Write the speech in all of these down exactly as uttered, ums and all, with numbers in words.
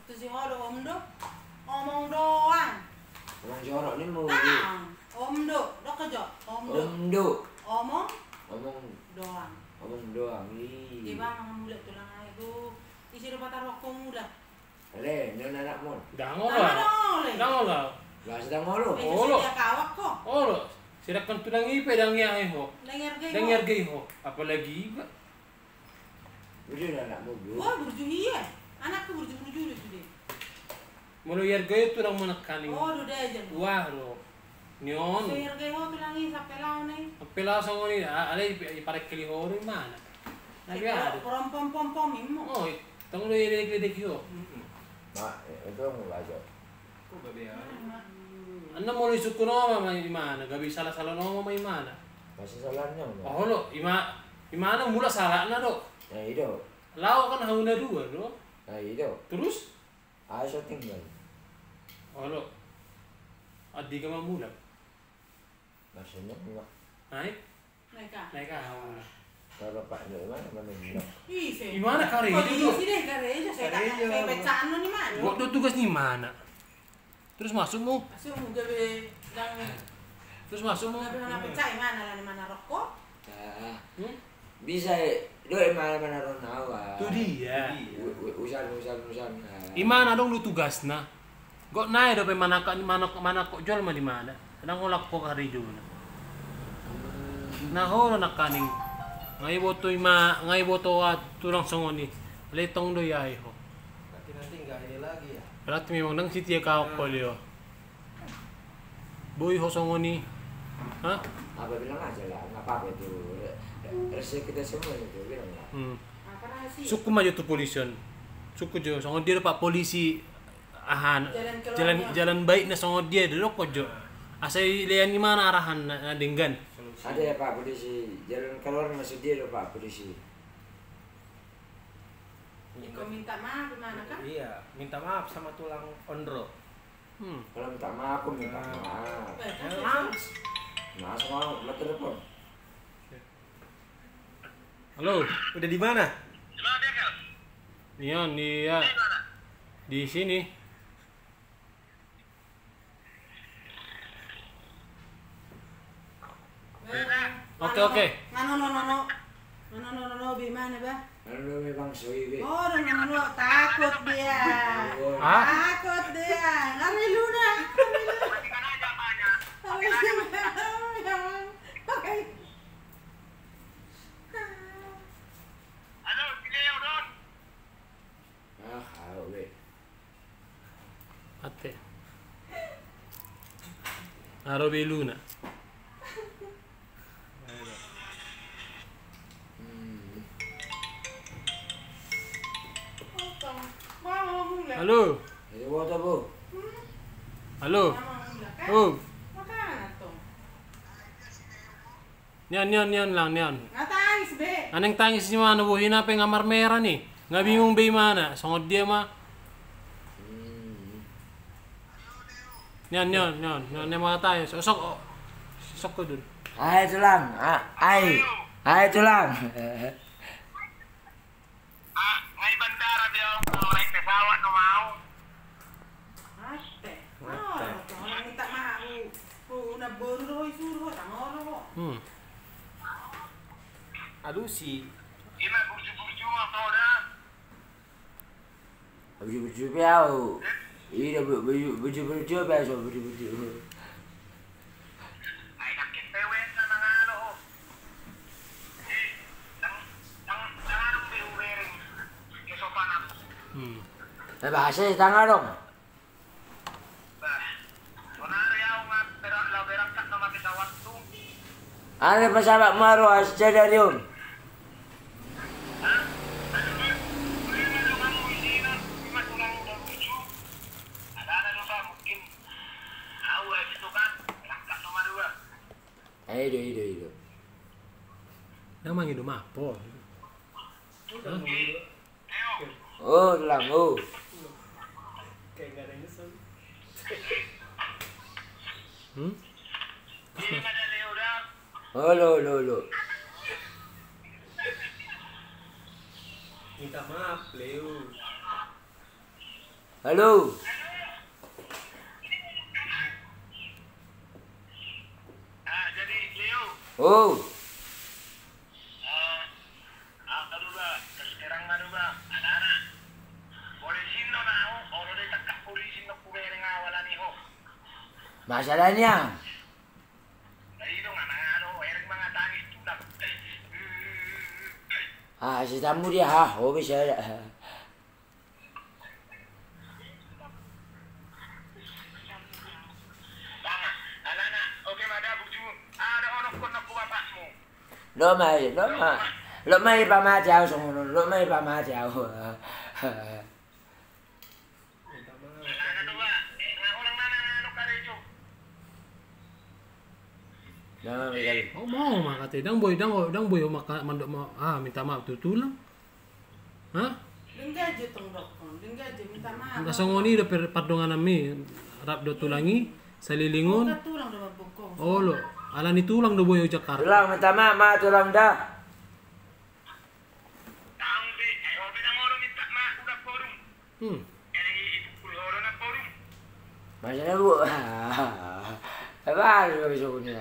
Tusi ho do om do. Omong doang. Omong jorok ni mu. Nah, om do. Dok jo. Om do. Om do. Omong. Omong. Doang. Omong doang. Ih. Dia bang mulak tulang aja do. Isi do patar waktu mulak. Ale, non anakmu. Ndang olo. Ndang olo. Ndang olo. Bahasa ndang olo. Olo. Olo. Sedangkan tulang i pe ndang iargai ho. Ndang iargai ho. Apalagi iba. Burju do anakmu, Bro. Wah, burju ia. Anakku burju-burju do sude. Molo iargai tulang manangkaning. Oh, do daja. Wah, do. Nion. So iargai ho tulang i sampe laho na i. Sampe laho songon i, alai iparekkeli ho do imana. Na biar. Rompom-pompom immo. Oh, tong do iledek-ledek i ho. Ma, itu mulai jo. Anna molo isungkun oma ma imana, gabe sala-sala na oma ma imana. Masih salahnya. Olo, ima, imana mulak salahna do. Ya, i do. Laho kan hau na dua do. Ya, i do. Terus? Ai so tinggal. Olo. Addi ga ma mulak. Maksudnya mulak. Naik. Naik ah. Kalau Pak Nyoman mana mulak. Imana karejo do. Isi deh karejo. Saya tak saya pecahan ni mana. Gok do tugas ni mana. Terus masukmu? Masukmu gabe dang. Terus masukmu? Gabe mana pecah mana lah mana rokok. Bisa do imana mana ronawa. Tu dia. Usan usan usan. Imana dong do tugasna. Gok nai dope manangkok manangkok jolma di mana. Nang olak ko karejo na. Na ho do nangkaning. Ngai boto ima ngai boto tulang songon i. Letong do iai ho. Berarti nanti nggak ini lagi ya. Berarti memang nang sitia kau ko lio. Boi ho songon i. Ha? Apa bilang aja lah, nggak apa-apa itu. Rezeki kita semua itu bilang lah. Sungkun ma jo tu polisi on. Sungkun jo songon dia do Pak Polisi. Aha jalan jalan baik na songon dia do dokkon jo. Asa ilean imana arahan na denggan. Ada ya Pak Polisi, jalan keluar masuk dia do Pak Polisi. Kau minta maaf gimana kan? Iya, minta maaf sama tulang ondro. Hmm. Kalau minta maaf, aku minta maaf. Nah, sama telepon. Halo. Udah di mana? Nian, iya. Di sini. Oke, oke. Ngano, no, no, no. Ngano, no, no, no, bimana, bah? Ngano, no, no, bang, soi, be. Oh, no, no, no, no, takut dia. Hah? Takut dia. Ngari lu dah. Halo, Leo, Don. Ah, hau be. Mate. Aro beluna. Halo. Halo. Oh. Nian, nian, nian, lang, nian. Nga tangis be. Nga naeng tangis imana, bohina pe nga marmera ni. Nga bingung be imana, songon dia ma. Nian, nian, nian, nian, nian, mata ya. Sok, sok, sok ko dun. Ai tulang, ai, ai tulang. Ah, ngai bandara dia, naik pesawat no mau. Ate. Ate. Oh, orang minta maaf. Oh, na boru ro isuru ho tangoro ho. Hmm. Alusi. Ima burju-burju apa udah? Burju-burju pe au. Ida burju-burju pe au burju-burju. Hmm. Eh, bahasa tangan dong. Ada pesawat maru as jadarion. Ido, ido, ido. Nama ngido mapo. Oh, lang, oh. Hmm? Halo, halo, halo. Minta maaf, Leo. Halo. Oh. Masalahnya. Ah, si tamu dia, ha, ho bisa. Lo mai, lo mai. Lo mai pamati au songon, lo mai pamati au. Mau, mau mangkatai, dang boi, dang, dang boi maka mandok ma, ah, minta maaf tu tulang. Ha? Denggaje tong dokkon, denggaje minta maaf. Songon i do pardonganan mi rap do tulang i, salilingon. Olo, alani tulang do boi ho Jakarta. Tulang, minta maaf ma tulang da. Hmm. Maksudnya bu, apa harus kami sukunya?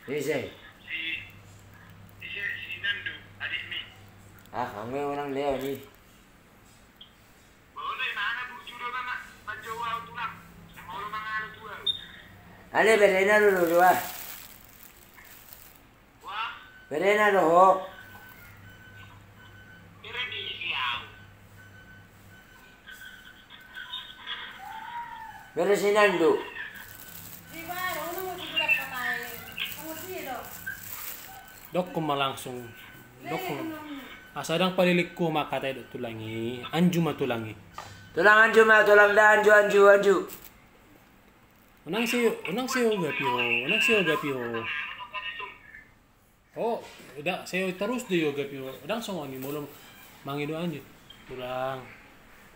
Ise. Ah, kami orang leo ni. Ale berena do do do ah. Berena do ho. Bere sinan do. Dokkon ma langsung. Dokkon. Asa dang palilingku mangkatai do tulang i. Anju ma tulang i. Tulang anju ma tulang da, anju, anju, anju. Unang se, unang se ogapi ho, unang se ogapi ho. Oh, da se ho torus do i ogapi ho. Dang songon i molo mangido anju. Tulang.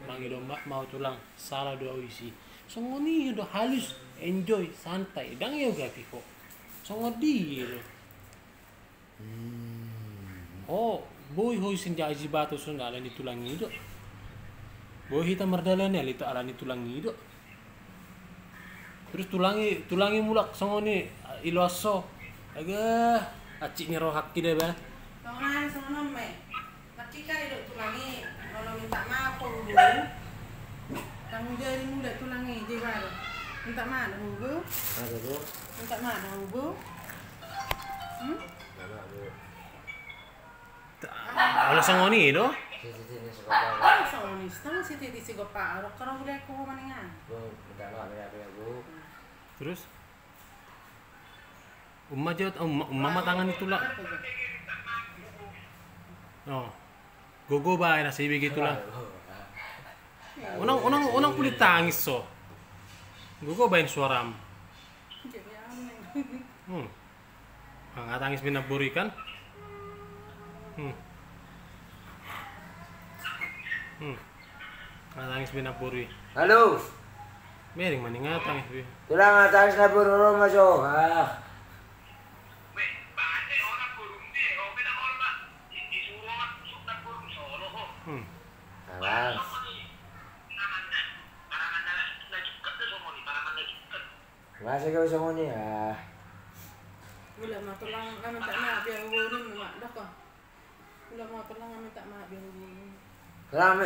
Mangido maaf ma ho tulang. Sala do au disi. Songon i do halus, enjoy, santai. Dang i ogapi ho. Songon dia do. Hmm. Oh, boi ho sian Jakarta tu son alani tulang i do. Boi hita mardalani alani tulang i do. Terus tulang i, tulang i mulak songon i, iloas ho. Aga, ancit ni rohangki da ba. Songon songon on ma i. Nangkin do tulang i, molo minta maaf ho ubo. Tanggung jawab muda tulang i, jadi ba. Minta maaf ho ubo. Minta maaf ho ubo. Hmm? Olo songon i do. Olo songon i, stang sititi sigompa, olo karo uda ko maningan. Terus? Umma jot, umma, umma ma tangan i tulang. Oh. Gogo baen asa ibege tulang. Unang, unang, unang puli tangis ho. Gogo baen suaram. Hmm. Nga tangis be na boru i kan? Hmm. Hmm. Nga tangis be na boru i. Halo. Mering ma ninna nga tangis be. Tulang, nga tangis na boru ro ma jo. Ah. Hmm. Alas. Masa kau songon i, ah. Mula ma tulang, nga minta maaf be au ubo, ninna ma dokkon. Mula ma tulang, nga minta maaf be au ubo, ninna. Tulang,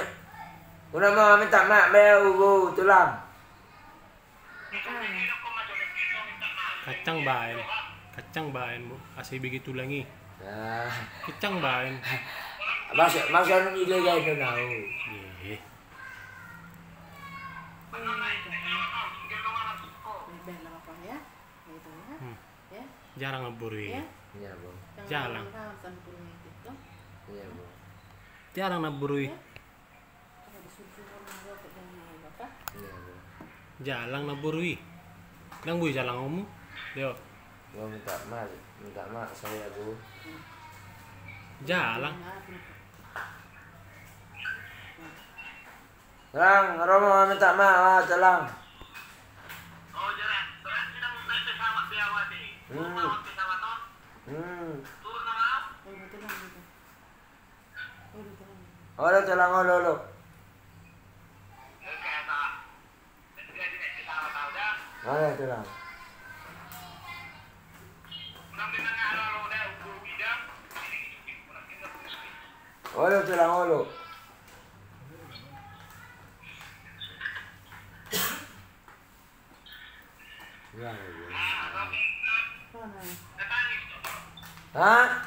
mula ma minta maaf be au ubo, tulang. Makanya. Kancang baen, kancang baen, bo. Asa ibege tulang i. Ah. Kancang baen. Maksud, maksud ni dia jadi tahu. Iya. Baik, baik, nggak apa-apa ya. Gitu ya. Hmm. Ya. Jarang na boru i. Ya. Iya, Bang. Jangan jarang. Paham sama guru itu. Iya, Bang. Jarang na boru i. Ya. Kalau disuruh-suruh orang buat dan apa? Iya, Bang. Jalang na boru i. Dang boi jalang omu. Yo. Gua minta maaf, minta maaf saya, Bu. Jalang. Maaf, minta. Lang, ro ma minta maaf, ah, Lang. Hmm. Hmm. Olo, tulang, olo, olo. Olo, tulang. Olo, tulang, olo. Ha?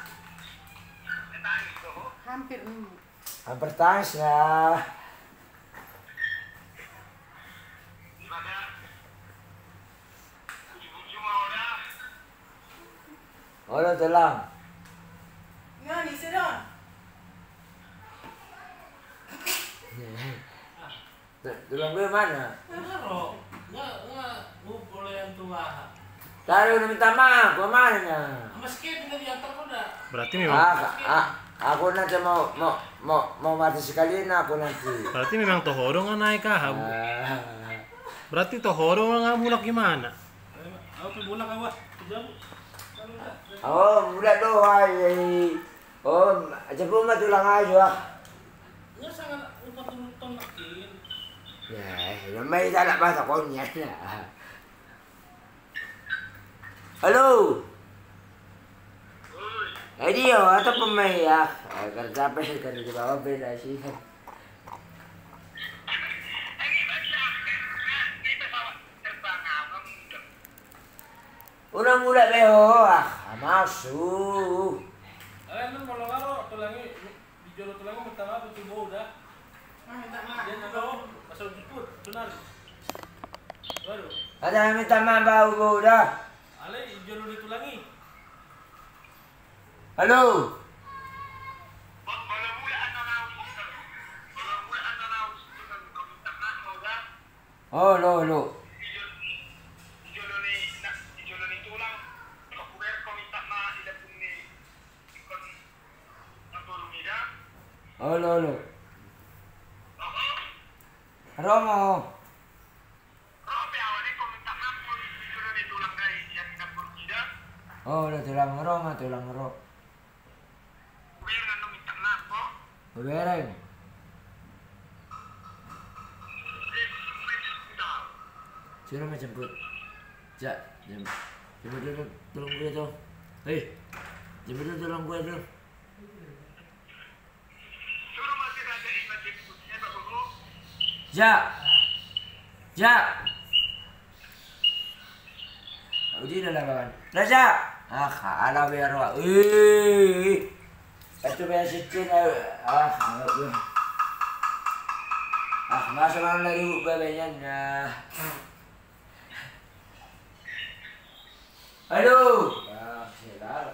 Hampir, mm. Hampir tangis na. Olo, tulang. Nga ni sedang. Nah, tulang gue mana? Nga ro, nga, nga ngumpul yang tua. Tadi udah minta maaf, gua mana? Mas Kevin tadi antar kau dah. Berarti memang. Ah, ah, aku nanti mau, mau, mau, mau mati sekalian aku nanti. Berarti memang toho do nga naik aha. Ah. Berarti toho do nga mulak gimana? Aku mulak apa? Jam. Oh, mulak do, wah, iya, iya. Oh, aja belum mati ulang aja, ah. Nga sangat lupa turun ton makin. Ya, ya, mai salah bahasa konya. Halo. Oi. Adio, atau pemain ya? Kerja apa sih, kerja di bawah beda sih. Unang mulak be ho, ah, masu. Alai, nun molo nga ro tulang i, di jolo tulang i minta maaf tu bou da. Ah, minta maaf. Dia tu bou, asal jemput, tunar. Baru. Ada minta maaf bau bou da. Alai, di jolo ni tulang i. Halo. Olo, olo. Olo, olo. Ro ma ho. Olo, tulang, ro ma, tulang, ro. Hubereng. Sino ma jemput? Ja, jem-, jemput dulu tulang gue tu. Hei, jemput dulu tulang gue tu. Ja. Ja. Udi na lawan. Raja. Ah, ala be roa. Eh. Itu be sicin, ah. Ah, masa mana dari babayan na. Halo. Ah, silar.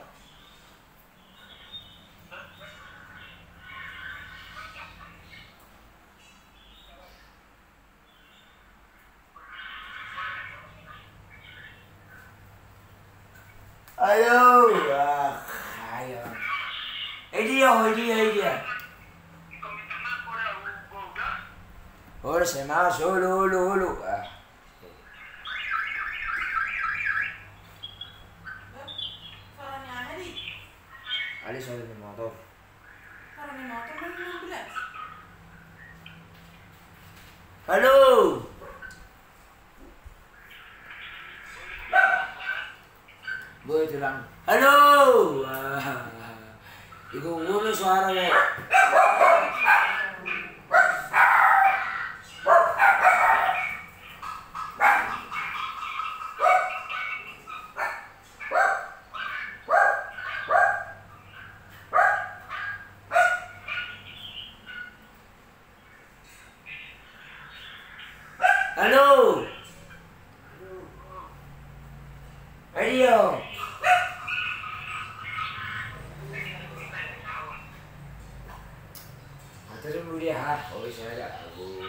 Ayo, ah, ayo. Eh, dia, eh, dia, eh, dia. Olo, saya masuk, olo, olo, olo. Ah. Ada suara ni motor. Halo. Boy, tulang. Halo. Ah. Iko, iko suara lo. Halo. Radio. Atur mulia ha, oh, saya ada aku.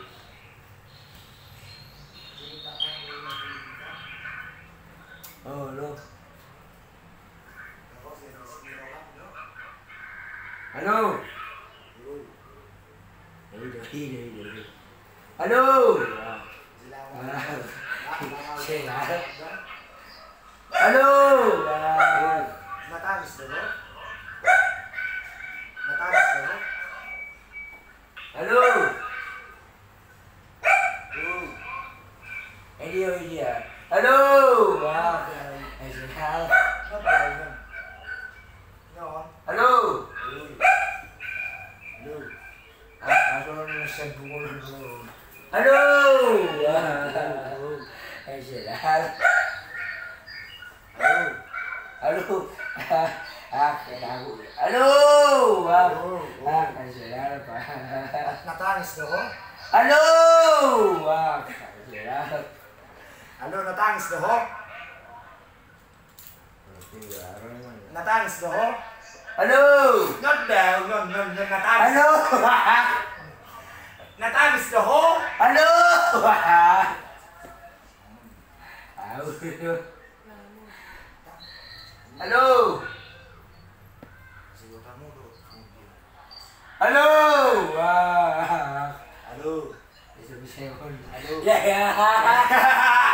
Oh, lo. Halo. Halo. Halo. Halo. Natangis do ho. Natangis do ho. Halo. Halo. Halo. Halo. Halo. Halo. Halo. Halo. Ah, kena aku. Halo. Ah, ah, kena aku. Natangis do ho. Halo. Ah, kena aku. Halo, natangis do ho. Natangis do ho. Halo. Non da, non, non, non, natangis. Halo. Natangis do ho. Halo. Au. Halo. Halo. Wah. Halo. Halo. Ya, ya.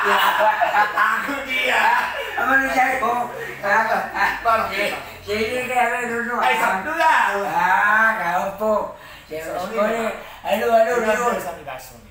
Ya. Aku dia. Apa lu, Jai? Oh. Ah, ah. Bang. Eh, sini ke apa dulu? Eh, satu lah. Ah, kau po. Saya sekolah. Halo, halo, halo. Ini sampai basung.